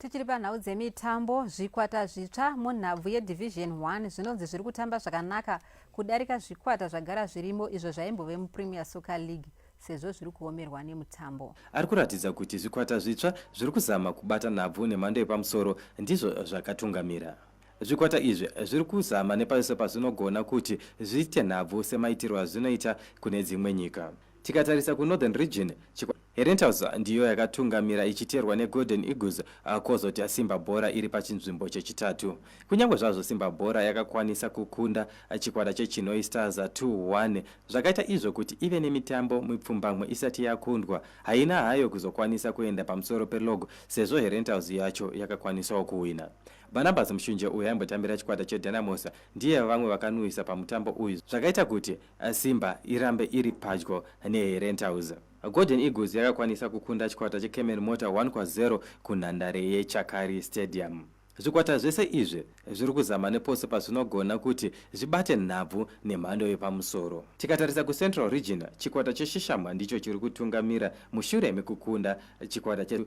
Tichiri panhau dzemitambo, zvikwata zvitsva munhabvu yeDivision 1 zvinonzi zviri kutamba zvakanaka kudarika zvikwata zvagara zvirimo izvo zvaimbove muPremier Soccer League sezvo zviri kuomerwa nemutambo. Ari kuratidza kuti zvikwata zvitsva zviri kuzama kubata nhabvu nemhando yepamusoro ndizvo zvakatungamira. Zvikwata izvi zviri kuzama nepese pazvinogona kuti zviite nhabvu semaitirwo azvinoita kune dzimwe nyika. Tikatarisa kuNorthern Region, Herentals ndiyo yakatungamira ichiteerwa neGolden Eagles kozoti Simba Bhora iri pachinzvimbo chechitatu. Kunyange zvazvo Simba Bhora yakakwanisa kukunda chikwata cheChinhoyi Stars 2-1 zvakaita izvo kuti ive nemitambo mipfumbamwe isati yakundwa, haina hayo kuzokwanisa kuenda pamusoro pelog sezvo Herentals yacho yakakwanisawo kuhwina. Barnabas Mushunje uyo aimbotambira chikwata cheDynamos ndiye vamwe vakanwisa pamutambo uyu zvakaita kuti Simba irambe iri padyo neHerentals. Golden Eagles yakakwanisa kukunda chikwata cheCamen Motor 1 kwa 0 kunhandare yeChakari Stadium. Zvikwata zvese izvi zviri kuzama nepose pazvinogona kuti zvibate nhabvu nemhando yepamusoro. Tikatarisa kuCentral Region, chikwata cheShisham ndicho chiri kutungamira mushure mekukunda chikwata che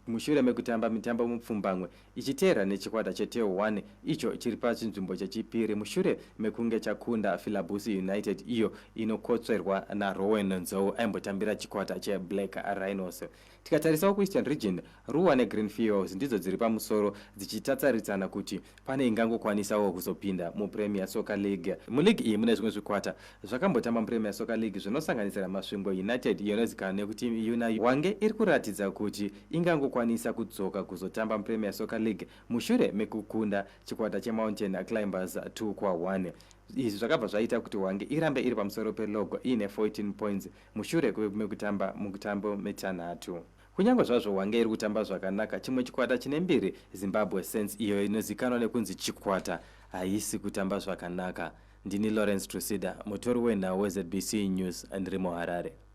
mushure mekutamba mitambo mupfumbamwe ichiteera nechikwata cheTeo One icho chiri pachinzvimbo chechipiri mushure mekunge chakunda Filabusi United iyo inokotsverwa naRowen Nzou aimbotambira chikwata cheBlack Rhinos. Tikatarisawo kuEastern Region, Ruwa neGreen Fuels ndidzo dziri pamusoro dzichitatsarisana kuti pane ingangokwanisawo kuzopinda muPremier Soccer League. Muligi iyi mune zvimwe zvikwata zvakambotamba muPremier Soccer League zvinosanganisira Masvingo United iyo inozikanwa nekuti Yuna Hwange iri kuratidza kuti ingangokwanisa kudzoka kuzotamba muPremier Soccer League mushure mekukunda chikwata cheMountain Climbers 2 kwa 1. Izvi zvakabva zvaita kuti Hwange irambe iri pamusoro pelog iine 14 points mushure mekutamba mutambo mitanhatu. Kunyange zvazvo Hwange iri kutamba zvakanaka, chimwe chikwata chine mbiri, Zimbabwe Saints, iyo inozikanwa nekunzi chikwata, haisi kutamba zvakanaka. Ndini Lawrence Trusida, mutori wenhau weZBC News ndiri muHarare.